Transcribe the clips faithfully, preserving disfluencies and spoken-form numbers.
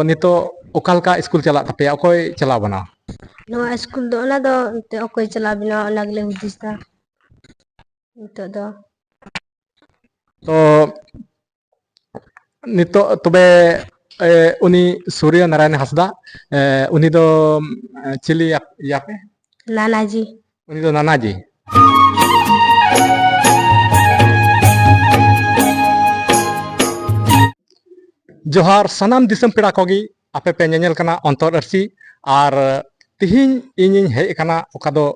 ᱱᱤᱛᱚᱜ ᱚᱠᱟ ᱞᱮᱠᱟ ᱥᱠᱩᱞ ᱪᱟᱞᱟᱜ ᱛᱟᱯᱮᱭᱟ? ᱚᱠᱚᱭ ᱪᱟᱞᱟᱣ ᱵᱮᱱᱟᱣᱟ? ᱱᱚᱣᱟ ᱥᱠᱩᱞ ᱫᱚ ᱚᱱᱟ ᱫᱚ ᱮᱱᱛᱮ ᱚᱠᱚᱭ ᱪᱟᱞᱟᱣ ᱵᱮᱱᱟᱣᱟ, ᱚᱱᱟ ᱜᱮᱞᱮ ᱦᱩᱫᱤᱥ ᱫᱟ ᱱᱤᱛᱚᱜ ᱫᱚ᱾ ᱛᱚ ᱱᱤᱛᱚᱜ ᱛᱚᱵᱮ, ᱮ, ᱩᱱᱤ ᱥᱩᱨᱭᱚ ᱱᱟᱨᱟᱭᱚᱱ ᱦᱟᱸᱥᱫᱟ, ᱮ, ᱩᱱᱤ ᱫᱚ, ᱮ, ᱪᱤᱞᱤ ᱭᱟᱯ-, ᱭᱟᱯᱮ? ᱱᱟᱱᱟᱡᱤ᱾ ᱩᱱᱤ ᱫᱚ ᱱᱟᱱᱟᱡᱤ᱾ ᱡᱚᱦᱟᱨ ᱥᱟᱱᱟᱢ ᱫᱤᱥᱚᱢ ᱯᱮᱲᱟ ᱠᱚᱜᱮ, ᱟᱯᱮ ᱯᱮ ᱧᱮᱧᱮᱞ ᱠᱟᱱᱟ ᱚᱱᱛᱚᱨ ᱟᱹᱨᱥᱤ᱾ ᱟᱨ ᱛᱤᱦᱤᱧ ᱤᱧᱤᱧ ᱦᱮᱡ ᱟᱠᱟᱱᱟ ᱚᱠᱟ ᱫᱚ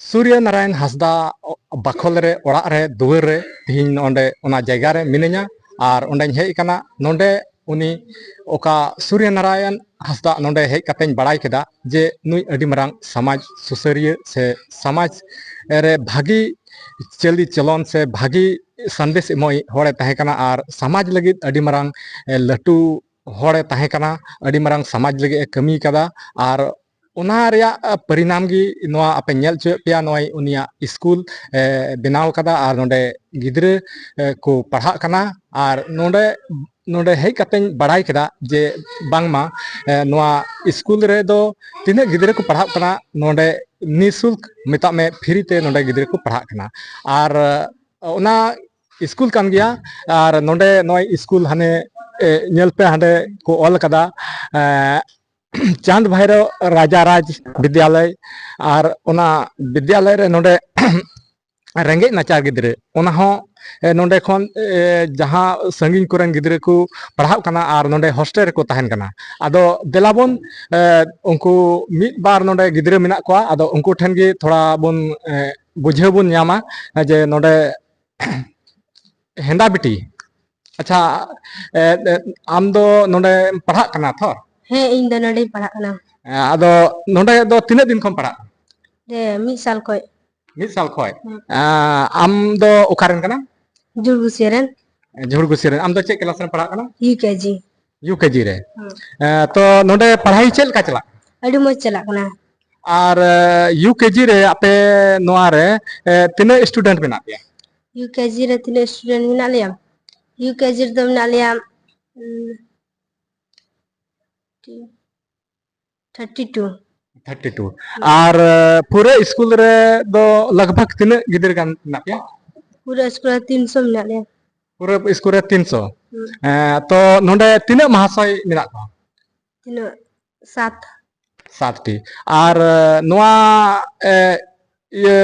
ᱥᱩᱨᱭᱚ ᱱᱟᱨᱟᱭᱚᱱ ᱦᱟᱸᱥᱫᱟ ᱵᱟᱠᱷᱳᱞ ᱨᱮ, ᱚᱲᱟᱜ ᱨᱮ, ᱫᱩᱣᱟᱹᱨ ᱨᱮ, ᱛᱤᱦᱤᱧ ᱱᱚᱰᱮ ᱚᱱᱟ ᱡᱟᱭᱜᱟ ᱨᱮ ᱢᱤᱱᱟᱹᱧᱟ᱾ ᱟᱨ ᱚᱸᱰᱮᱧ ᱦᱮᱡ ᱟᱠᱟᱱᱟ᱾ ᱱᱚᱰᱮ ᱩᱱᱤ ᱚᱠᱟ ᱥᱩᱨᱭᱚ ᱱᱟᱨᱟᱭᱚᱱ ᱦᱟᱸᱥᱫᱟ ᱱᱚᱰᱮ ᱦᱮᱡ ᱠᱟᱛᱮᱧ ᱵᱟᱲᱟᱭ ᱠᱮᱫᱟ ᱡᱮ ᱱᱩᱭ ᱟᱹᱰᱤ ᱢᱟᱨᱟᱝ ᱥᱚᱢᱟᱡᱽ ᱥᱩᱥᱟᱹᱨᱤᱭᱟᱹ ᱥᱮ ᱥᱚᱢᱟᱡᱽ ᱨᱮ ᱵᱷᱟᱹᱜᱤ ᱪᱟᱹᱞᱤ ᱪᱚᱞᱚᱱ ᱥᱮ ᱵᱷᱟᱹᱜᱤ ᱥᱟᱸᱫᱮᱥ ᱮᱢᱚᱜ ᱦᱚᱲᱮ ᱛᱟᱦᱮᱸ ᱠᱟᱱᱟ ᱟᱨ ᱥᱚᱢᱟᱡᱽ ᱞᱟᱹᱜᱤᱫ ᱟᱹᱰᱤ ᱢᱟᱨᱟᱝ, ᱮ, ᱞᱟᱹᱴᱩ ᱦᱚᱲᱮ ᱛᱟᱦᱮᱸ ᱠᱟᱱᱟ, ᱟᱹᱰᱤ ᱢᱟᱨᱟᱝ ᱥᱚᱢᱟᱡᱽ ᱞᱟᱹᱜᱤᱫ ᱮ ᱠᱟᱹᱢᱤ ᱠᱟᱫᱟ᱾ ᱟᱨ ᱚᱱᱟ ᱨᱮᱭᱟᱜ, ᱟ, ᱯᱚᱨᱤᱱᱟᱢ ᱜᱮ ᱱᱚᱣᱟ ᱟᱯᱮ ᱧᱮᱞ ᱦᱚᱪᱚᱭᱮᱫ ᱯᱮᱭᱟ, ᱱᱚᱜᱼᱚᱭ ᱩᱱᱤᱭᱟᱜ ᱥᱠᱩᱞ, ᱮ, ᱵᱮᱱᱟᱣ ᱠᱟᱫᱟ ᱟᱨ ᱱᱚᱰᱮ ᱜᱤᱫᱽᱨᱟᱹ, ᱮ, ᱠᱚ ᱯᱟᱲᱦᱟᱜ ᱠᱟᱱᱟ᱾ ᱟᱨ ᱱᱚᱰᱮ, ᱱᱚᱰᱮ ᱦᱮᱡ ᱠᱟᱛᱮᱧ ᱵᱟᱲᱟᱭ ᱠᱮᱫᱟ ᱡᱮ ᱵᱟᱝᱢᱟ, ᱮ, ᱱᱚᱣᱟ ᱥᱠᱩᱞ ᱨᱮᱫᱚ ᱛᱤᱱᱟᱹᱜ ᱜᱤᱫᱽᱨᱟᱹ ᱠᱚ ᱯᱟᱲᱦᱟᱜ ᱠᱟᱱᱟ, ᱱᱚᱰᱮ ᱱᱤᱥᱩᱞᱠ, ᱢᱮᱛᱟᱜ ᱢᱮ, ᱯᱷᱨᱤ ᱛᱮ ᱱᱚᱰᱮ ᱜᱤᱫᱽᱨᱟᱹ ᱠᱚ ᱯᱟᱲᱦᱟᱜ ᱠᱟᱱᱟ᱾ ᱟᱨ ᱚᱱᱟ ᱥᱠᱩᱞ ᱠᱟᱱ ᱜᱮᱭᱟ᱾ ᱟᱨ ᱱᱚᱰᱮ ᱱᱚᱜᱼᱚᱭ ᱥᱠᱩᱞ ᱦᱟᱱᱮ, ᱮ, ᱧᱮᱞ ᱯᱮ, ᱦᱟᱸᱰᱮ ᱠᱚ ᱚᱞ ᱠᱟᱫᱟ, ᱮ, ᱪᱟᱸᱫᱽ ᱵᱷᱟᱭᱨᱚ ᱨᱟᱡᱟ ᱨᱟᱡᱽ ᱵᱤᱫᱽᱭᱟᱞᱚᱭ᱾ ᱟᱨ ᱚᱱᱟ ᱵᱤᱫᱽᱭᱟᱞᱚᱭ ᱨᱮ ᱱᱚᱰᱮ ᱨᱮᱸᱜᱮᱡ ᱱᱟᱪᱟᱨ ᱜᱤᱫᱽᱨᱟᱹ, ᱚᱱᱟ ᱦᱚᱸ, ᱮ, ᱱᱚᱰᱮ ᱠᱷᱚᱱ, ᱮ, ᱡᱟᱦᱟᱸ ᱥᱟᱺᱜᱤᱧ ᱠᱚᱨᱮᱱ ᱜᱤᱫᱽᱨᱟᱹ ᱠᱚ ᱯᱟᱲᱦᱟᱜ ᱠᱟᱱᱟ ᱟᱨ ᱱᱚᱰᱮ ᱦᱳᱥᱴᱮᱞ ᱨᱮᱠᱚ ᱛᱟᱦᱮᱱ ᱠᱟᱱᱟ᱾ ᱟᱫᱚ ᱫᱮᱞᱟ ᱵᱚᱱ, ᱮ, ᱩᱱᱠᱩ ᱢᱤᱫ ᱵᱟᱨ ᱱᱚᱰᱮ ᱜᱤᱫᱽᱨᱟᱹ ᱢᱮᱱᱟᱜ ᱠᱚᱣᱟ, ᱟᱫᱚ ᱩᱱᱠᱩ ᱴᱷᱮᱱ ᱜᱮ ᱛᱷᱚᱲᱟ ᱵᱚᱱ, ᱮ, ᱵᱩᱡᱷᱟᱹᱣ ᱵᱚᱱ ᱧᱟᱢᱟ ᱡᱮ ᱱᱚᱰᱮ ᱦᱮᱸᱫᱟ ᱵᱤᱴᱤ, ᱟᱪᱪᱷᱟ, ᱮ, ᱮ, ᱟᱢ ᱫᱚ ᱱᱚᱰᱮᱢ ᱯᱟᱲᱦᱟᱜ ᱠᱟᱱᱟ ᱛᱚ? ᱦᱮᱸ, ᱤᱧ ᱫᱚ ᱱᱚᱰᱮᱧ ᱯᱟᱲᱦᱟᱜ ᱠᱟᱱᱟ᱾ ᱮ, ᱟᱫᱚ ᱱᱚᱰᱮ ᱫᱚ ᱛᱤᱱᱟᱹᱜ ᱫᱤᱱ ᱠᱷᱚᱱ ᱯᱟᱲᱦᱟᱜ ᱠᱟᱱᱟ? ᱡᱮ, ᱢᱤᱫ ᱥᱟᱞ ᱠᱷᱚᱡ᱾ ᱢᱤᱫ ᱥᱟᱞ ᱠᱷᱚᱡ? ᱦᱮᱸ᱾ ᱮ, ᱟᱢ ᱫᱚ ᱚᱠᱟ ᱨᱮᱱ ᱠᱟᱱᱟᱢ? ᱡᱷᱩᱲᱜᱩᱥᱤᱭᱟᱹ ᱨᱮᱱ᱾ ᱡᱷᱩᱲᱜᱩᱥᱤᱭᱟᱹ ᱨᱮᱱ᱾ ᱟᱢ ᱫᱚ ᱪᱮᱫ ᱠᱞᱟᱥ ᱨᱮᱢ ᱯᱟᱲᱦᱟᱜ ᱠᱟᱱᱟ? ᱭᱩ ᱠᱮ ᱡᱤ᱾ ᱭᱩ ᱠᱮ ᱡᱤ ᱨᱮ᱾ ᱦᱮᱸ᱾ ᱮ, ᱛᱚ ᱱᱚᱰᱮ ᱯᱟᱲᱦᱟᱭ ᱪᱮᱫ ᱞᱮᱠᱟ ᱪᱟᱞᱟᱜ ᱠᱟᱱᱟ? ᱟᱹᱰᱤ ᱢᱚᱡᱽ ᱪᱟᱞᱟᱜ ᱠᱟᱱᱟ᱾ ᱟᱨ, ᱮ, ᱭᱩ ᱠᱮ ᱡᱤ ᱨᱮ ᱟᱯᱮ ᱱᱚᱣᱟ ᱨᱮ, ᱮ, ᱛᱤᱱᱟᱹᱜ student ᱢᱮᱱᱟᱜ ᱯᱮᱭᱟ? ᱭᱩ ᱠᱮ ᱡᱤ ᱨᱮ ᱛᱤᱱᱟᱹᱜ student ᱢᱮᱱᱟᱜ ᱞᱮᱭᱟ? ᱭᱩ ᱠᱮ ᱡᱤ ᱨᱮᱫᱚ ᱢᱮᱱᱟᱜ ᱞᱮᱭᱟ, ᱩᱸ, ᱛᱷᱟᱨᱴᱤ ᱴᱩ᱾ Thirty two. ᱟᱨ ᱯᱩᱨᱟᱹ ᱥᱠᱩᱞ ᱨᱮ ᱫᱚ ᱞᱟᱜᱽ ᱵᱷᱟᱜᱽ ᱛᱤᱱᱟᱹᱜ ᱜᱤᱫᱽᱨᱟᱹ ᱜᱟᱱ ᱢᱮᱱᱟᱜ ᱯᱮᱭᱟ? ᱯᱩᱨᱟᱹ ᱥᱠᱩᱞ ᱨᱮ ᱛᱤᱱᱥᱚ ᱢᱮᱱᱟᱜ ᱞᱮᱭᱟ᱾ ᱯᱩᱨᱟᱹ ᱥᱠᱩᱞ ᱨᱮ ᱛᱤᱱᱥᱚ᱾ ᱦᱩᱸ᱾ ᱮᱸ, ᱛᱚ ᱱᱚᱰᱮ ᱛᱤᱱᱟᱹᱜ ᱢᱟᱦᱟᱥᱚᱭ ᱢᱮᱱᱟᱜ ᱠᱚᱣᱟ? ᱛᱤᱱᱟᱹᱜ? ᱥᱟᱛ᱾ ᱥᱟᱛᱴᱤ᱾ ᱟᱨ ᱱᱚᱣᱟ, ᱮ, ᱤᱭᱟᱹ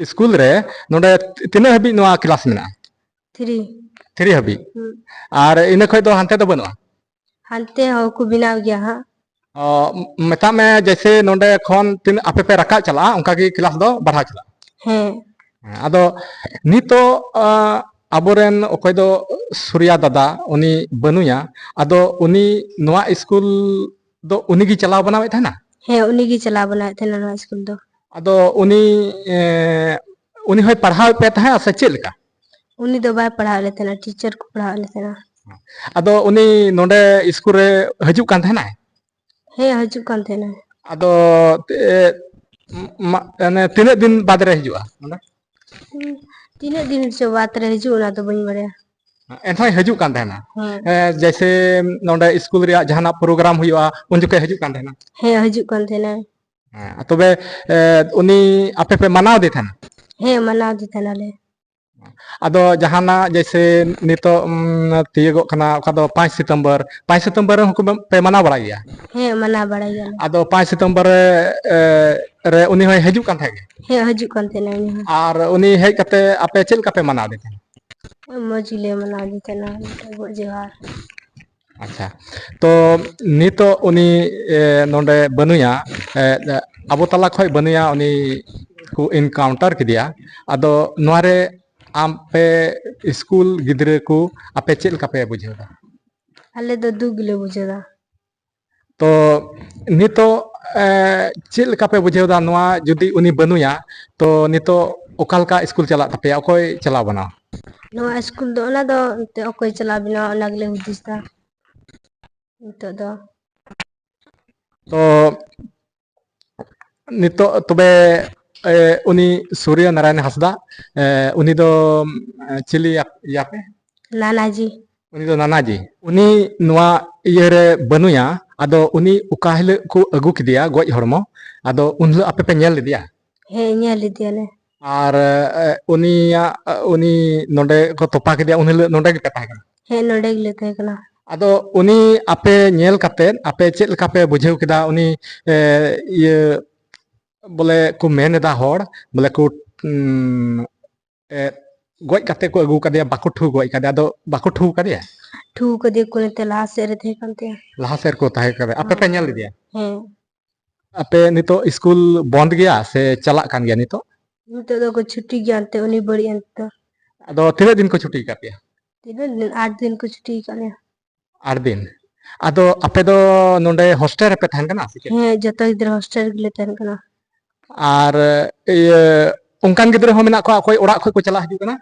ᱥᱠᱩᱞ ᱨᱮ ᱱᱚᱰᱮ ᱛᱤᱱᱟᱹᱜ ᱦᱟᱹᱵᱤᱡ ᱱᱚᱣᱟ ᱠᱞᱟᱥ ᱢᱮᱱᱟᱜᱼᱟ? ᱛᱷᱨᱤ᱾ ᱛᱷᱨᱤ ᱦᱟᱹᱵᱤᱡ᱾ ᱦᱩᱸ᱾ ᱟᱨ ᱤᱱᱟᱹ ᱠᱷᱚᱡ ᱫᱚ ᱦᱟᱱᱛᱮ ᱫᱚ ᱵᱟᱹᱱᱩᱜᱼᱟ? ᱦᱟᱱᱛᱮ ᱦᱚᱸ ᱠᱚ ᱵᱮᱱᱟᱣ ᱜᱮᱭᱟ ᱦᱟᱸᱜ᱾ ᱚ, ᱢᱮᱛᱟᱜ ᱢᱮ, ᱡᱮᱭᱥᱮ ᱱᱚᱰᱮ ᱠᱷᱚᱱ ᱛᱤᱱᱟᱹᱜ ᱟᱯᱮ ᱯᱮ ᱨᱟᱠᱟᱵ ᱪᱟᱞᱟᱜᱼᱟ, ᱚᱱᱠᱟ ᱜᱮ ᱠᱞᱟᱥ ᱫᱚ ᱵᱟᱲᱦᱟᱣ ᱪᱟᱞᱟᱜᱼᱟ᱾ ᱦᱮᱸ᱾ ᱦᱮᱸ, ᱟᱫᱚ ᱱᱤᱛᱚᱜ, ᱟ, ᱟᱵᱚᱨᱮᱱ ᱚᱠᱚᱭ ᱫᱚ ᱥᱩᱨᱭᱟ ᱫᱟᱫᱟ, ᱩᱱᱤ ᱵᱟᱹᱱᱩᱭᱟ, ᱟᱫᱚ ᱩᱱᱤ ᱱᱚᱣᱟ ᱥᱠᱩᱞ ᱫᱚ ᱩᱱᱤ ᱜᱮ ᱪᱟᱞᱟᱣ ᱵᱟᱱᱟᱣᱮᱫ ᱛᱟᱦᱮᱱᱟ? ᱦᱮᱸ, ᱩᱱᱤ ᱜᱮ ᱪᱟᱞᱟᱣ ᱵᱟᱱᱟᱣᱮᱫ ᱛᱟᱦᱮᱱᱟ ᱱᱚᱣᱟ ᱥᱠᱩᱞ ᱫᱚ᱾ ᱟᱫᱚ ᱩᱱᱤ, ᱮ, ᱩᱱᱤ ᱦᱚᱸᱭ ᱯᱟᱲᱦᱟᱣᱮᱫ ᱯᱮ ᱛᱟᱦᱮᱸᱫ ᱥᱮ ᱪᱮᱫ ᱞᱮᱠᱟ? ᱩᱱᱤ ᱫᱚ ᱵᱟᱭ ᱯᱟᱲᱦᱟᱣᱮᱫ ᱞᱮ ᱛᱟᱦᱮᱱᱟ, ᱴᱤᱪᱟᱨ ᱠᱚ ᱯᱟᱲᱦᱟᱣᱮᱫ ᱞᱮ ᱛᱟᱦᱮᱱᱟ᱾ ᱟᱫᱚ ᱩᱱᱤ ᱱᱚᱰᱮ ᱥᱠᱩᱞ ᱨᱮ ᱦᱤᱡᱩᱜ ᱠᱟᱱ ᱛᱟᱦᱮᱱᱟᱭ? ᱦᱮᱸ, ᱦᱤᱡᱩᱜ ᱠᱟᱱ ᱛᱟᱦᱮᱱᱟᱭ᱾ ᱟᱫᱚ, ᱮ, ᱢᱟ-, ᱢᱟᱱᱮ ᱛᱤᱱᱟᱹᱜ ᱫᱤᱱ ᱵᱟᱫᱽ ᱨᱮ ᱦᱤᱡᱩᱜᱼᱟ ᱱᱚᱰᱮ? ᱦᱩᱸ, ᱛᱤᱱᱟᱹᱜ ᱫᱤᱱ ᱪᱚ ᱵᱟᱫᱽ ᱨᱮ ᱦᱤᱡᱩᱜ, ᱚᱱᱟ ᱫᱚ ᱵᱟᱹᱧ ᱵᱟᱲᱟᱭᱟ᱾ ᱮᱱᱦᱚᱸᱭ ᱦᱤᱡᱩᱜ ᱠᱟᱱ ᱛᱟᱦᱮᱱᱟ? ᱦᱮᱸ᱾ ᱮ, ᱡᱮᱭᱥᱮ ᱱᱚᱰᱮ ᱥᱠᱩᱞ ᱨᱮᱭᱟᱜ ᱡᱟᱦᱟᱱᱟᱜ ᱯᱨᱳᱜᱨᱟᱢ ᱦᱩᱭᱩᱜᱼᱟ, ᱩᱱ ᱡᱚᱠᱷᱮᱡ ᱦᱤᱡᱩᱜ ᱠᱟᱱ ᱛᱟᱦᱮᱱᱟ? ᱦᱮᱸ, ᱦᱤᱡᱩᱜ ᱠᱟᱱ ᱛᱟᱦᱮᱱᱟᱭ᱾ ᱦᱮᱸ, ᱛᱚᱵᱮ, ᱮ, ᱩᱱᱤ ᱟᱯᱮ ᱯᱮ ᱢᱟᱱᱟᱣ ᱫᱮ ᱛᱟᱦᱮᱱᱟ? ᱦᱮᱸ, ᱢᱟᱱᱟᱣ ᱫᱮ ᱛᱟᱦᱮᱱᱟᱞᱮ᱾ ᱟᱫᱚ ᱡᱟᱦᱟᱱᱟᱜ ᱡᱮᱭᱥᱮ ᱱᱤᱛᱚᱜ, ᱩᱢ, ᱛᱤᱭᱳᱜᱚᱜ ᱠᱟᱱᱟ, ᱚᱠᱟ ᱫᱚ ᱯᱟᱸᱪ ᱥᱤᱛᱚᱢᱵᱚᱨ, ᱯᱟᱸᱪ ᱥᱤᱛᱚᱢᱵᱚᱨ ᱨᱮ ᱦᱚᱸ ᱠᱚ ᱯᱮ ᱢᱟᱱᱟᱣ ᱵᱟᱲᱟᱭ ᱜᱮᱭᱟ? ᱦᱮᱸ, ᱢᱟᱱᱟᱣ ᱵᱟᱲᱟᱭ ᱜᱮᱭᱟᱞᱮ᱾ ᱟᱫᱚ ᱯᱟᱸᱪ ᱥᱤᱛᱚᱢᱵᱚᱨ ᱨᱮ, ᱮ, ᱨᱮ ᱩᱱᱤ ᱦᱚᱸᱭ ᱦᱤᱡᱩᱜ ᱠᱟᱱ ᱛᱟᱦᱮᱸᱫ ᱜᱮ? ᱦᱮᱸ, ᱦᱤᱡᱩᱜ ᱠᱟᱱ ᱛᱟᱦᱮᱱᱟ ᱩᱱᱤ ᱦᱚᱸ᱾ ᱟᱨ ᱩᱱᱤ ᱦᱮᱡ ᱠᱟᱛᱮ ᱟᱯᱮ ᱪᱮᱫ ᱞᱮᱠᱟ ᱯᱮ ᱢᱟᱱᱟᱣ ᱫᱮ ᱛᱟᱦᱮᱸᱫ? ᱢᱚᱡᱽ ᱜᱮᱞᱮ ᱢᱟᱱᱟᱣ ᱫᱮ ᱛᱟᱦᱮᱱᱟ, ᱰᱚᱵᱚᱜ ᱡᱚᱦᱟᱨ᱾ ᱟᱪᱪᱷᱟ, ᱛᱚ ᱱᱤᱛᱚᱜ ᱩᱱᱤ, ᱮ, ᱱᱚᱰᱮ ᱵᱟᱹᱱᱩᱭᱟ, ᱮ, ᱟᱵᱚ ᱛᱟᱞᱟ ᱠᱷᱚᱡ ᱵᱟᱹᱱᱩᱭᱟ, ᱩᱱᱤ ᱠᱚ ᱤᱱᱠᱟᱣᱩᱱᱴᱟᱨ ᱠᱮᱫᱮᱭᱟ, ᱟᱫᱚ ᱱᱚᱣᱟ ᱨᱮ ᱟᱯᱮ ᱥᱠᱩᱞ ᱜᱤᱫᱽᱨᱟᱹ ᱠᱚ ᱟᱯᱮ ᱪᱮᱫ ᱞᱮᱠᱟ ᱯᱮ ᱵᱩᱡᱷᱟᱹᱣ ᱮᱫᱟ? ᱟᱞᱮ ᱫᱚ ᱫᱩᱠ ᱜᱮᱞᱮ ᱵᱩᱡᱷᱟᱹᱣ ᱮᱫᱟ᱾ ᱛᱚ ᱱᱤᱛᱚᱜ, ᱮ, ᱪᱮᱫ ᱞᱮᱠᱟ ᱯᱮ ᱵᱩᱡᱷᱟᱹᱣ ᱮᱫᱟ ᱱᱚᱣᱟ, ᱡᱩᱫᱤ ᱩᱱᱤ ᱵᱟᱹᱱᱩᱭᱟ, ᱛᱚ ᱱᱤᱛᱚᱜ ᱚᱠᱟ ᱞᱮᱠᱟ ᱥᱠᱩᱞ ᱪᱟᱞᱟᱜ ᱛᱟᱯᱮᱭᱟ, ᱚᱠᱚᱭ ᱪᱟᱞᱟᱣ ᱵᱟᱱᱟᱣᱟ? ᱱᱚᱣᱟ ᱥᱠᱩᱞ ᱫᱚ ᱚᱱᱟ ᱫᱚ ᱮᱱᱛᱮ ᱚᱠᱚᱭ ᱪᱟᱞᱟᱣ ᱵᱮᱱᱟᱣᱟ, ᱚᱱᱟ ᱜᱮᱞᱮ ᱦᱩᱫᱤᱥ ᱮᱫᱟ ᱱᱤᱛᱚᱜ ᱫᱚ᱾ ᱛᱚ ᱱᱤᱛᱚᱜ ᱛᱚᱵᱮ, ᱮ, ᱩᱱᱤ ᱥᱩᱨᱭᱚ ᱱᱟᱨᱟᱭᱚᱱ ᱦᱟᱸᱥᱫᱟ, ᱮ, ᱩᱱᱤ ᱫᱚ, ᱮ, ᱪᱤᱞᱤ ᱭᱟᱯ-, ᱭᱟᱯᱮ? ᱱᱟᱱᱟᱡᱤ᱾ ᱩᱱᱤ ᱫᱚ ᱱᱟᱱᱟᱡᱤ᱾ ᱩᱱᱤ ᱱᱚᱣᱟ ᱤᱭᱟᱹ ᱨᱮ ᱵᱟᱹᱱᱩᱭᱟ, ᱟᱫᱚ ᱩᱱᱤ ᱚᱠᱟ ᱦᱤᱞᱳᱜ ᱠᱚ ᱟᱹᱜᱩ ᱠᱮᱫᱮᱭᱟ ᱜᱚᱡ ᱦᱚᱲᱢᱚ, ᱟᱫᱚ ᱩᱱ ᱦᱤᱞᱳᱜ ᱟᱯᱮ ᱯᱮ ᱧᱮᱞ ᱞᱮᱫᱮᱭᱟ? ᱦᱮᱸ, ᱧᱮᱞ ᱞᱮᱫᱮᱭᱟᱞᱮ᱾ ᱟᱨ ᱮ, ᱩᱱᱤᱭᱟᱜ ᱮ, ᱩᱱᱤ ᱱᱚᱰᱮ ᱠᱚ ᱛᱚᱯᱟ ᱠᱮᱫᱮᱭᱟ, ᱩᱱ ᱦᱤᱞᱳᱜ ᱱᱚᱰᱮ ᱜᱮᱯᱮ ᱛᱟᱦᱮᱸ ᱠᱟᱱᱟ? ᱦᱮᱸ, ᱱᱚᱰᱮ ᱜᱮᱞᱮ ᱛᱟᱦᱮᱸ ᱠᱟᱱᱟ᱾ ᱟᱫᱚ ᱩᱱᱤ ᱟᱯᱮ ᱧᱮᱞ ᱠᱟᱛᱮᱫ ᱟᱯᱮ ᱪᱮᱫ ᱞᱮᱠᱟ ᱯᱮ ᱵᱩᱡᱷᱟᱹᱣ ᱠᱮᱫᱟ? ᱩᱱᱤ ᱮ, ᱤᱭᱟᱹ ᱵᱚᱞᱮ ᱠᱚ ᱢᱮᱱ ᱮᱫᱟ ᱦᱚᱲ, ᱵᱚᱞᱮ ᱠᱚ ᱩᱸ, ᱮ, ᱜᱚᱡ ᱠᱟᱛᱮ ᱠᱚ ᱟᱹᱜᱩ ᱠᱟᱫᱮᱭᱟ, ᱵᱟᱠᱚ ᱴᱷᱩ ᱜᱚᱡ ᱠᱟᱫᱮᱭᱟ, ᱟᱫᱚ ᱵᱟᱠᱚ ᱴᱷᱩ ᱠᱟᱫᱮᱭᱟ? ᱴᱷᱩ ᱠᱟᱫᱮᱭᱟ ᱠᱚ, ᱱᱚᱛᱮ ᱞᱟᱦᱟ ᱥᱮᱫ ᱨᱮ ᱛᱟᱦᱮᱸ ᱠᱟᱱ ᱛᱟᱭᱟ᱾ ᱞᱟᱦᱟ ᱥᱮᱫ ᱨᱮᱠᱚ ᱛᱟᱦᱮᱸ ᱠᱟᱱᱟ, ᱟᱯᱮ ᱯᱮ ᱧᱮᱞ ᱞᱮᱫᱮᱭᱟ? ᱦᱮᱸ᱾ ᱟᱯᱮ ᱱᱤᱛᱚᱜ ᱥᱠᱩᱞ ᱵᱚᱱᱫ ᱜᱮᱭᱟ ᱥᱮ ᱪᱟᱞᱟᱜ ᱠᱟᱱ ᱜᱮᱭᱟ ᱱᱤᱛᱚᱜ? ᱱᱤᱛᱚᱜ ᱫᱚ ᱠᱚ ᱪᱷᱩᱴᱤ ᱜᱮᱭᱟ ᱮᱱᱛᱮ, ᱩᱱᱤ ᱵᱟᱹᱲᱤᱡ ᱮᱱ ᱛᱮ᱾ ᱟᱫᱚ ᱛᱤᱱᱟᱹᱜ ᱫᱤᱱ ᱠᱚ ᱪᱷᱩᱴᱤ ᱟᱠᱟᱫ ᱯᱮᱭᱟ? ᱛᱤᱱᱟᱹᱜ ᱫᱤᱱ? ᱟᱴ ᱫᱤᱱ ᱠᱚ ᱪᱷᱩᱴᱤ ᱟᱠᱟᱫ ᱞᱮᱭᱟ᱾ ᱟᱴ ᱫᱤᱱ᱾ ᱟᱫᱚ ᱟᱯᱮ ᱫᱚ ᱱᱚᱰᱮ ᱦᱳᱥᱴᱮᱞ ᱨᱮᱯᱮ ᱛᱟᱦᱮᱱ ᱠᱟᱱᱟ ᱥᱮ ᱪᱮᱫ? ᱦᱮᱸ, ᱡᱚᱛᱚ ᱜᱤᱫᱽᱨᱟᱹ ᱦᱳᱥᱴᱮᱞ ᱨᱮᱜᱮ ᱞᱮ ᱛᱟᱦᱮᱱ ᱠᱟᱱᱟ᱾ ᱟᱨ ᱤᱭᱟᱹ, ᱚᱱᱠᱟᱱ ᱜᱤᱫᱽᱨᱟᱹ ᱦᱚᱸ ᱢᱮᱱᱟᱜ ᱠᱚᱣᱟ ᱚᱠᱚᱭ ᱚᱲᱟᱜ ᱠᱷᱚᱱ ᱠᱚ ᱪᱟᱞᱟᱣ ᱦᱤᱡᱩᱜ ᱠᱟᱱᱟ?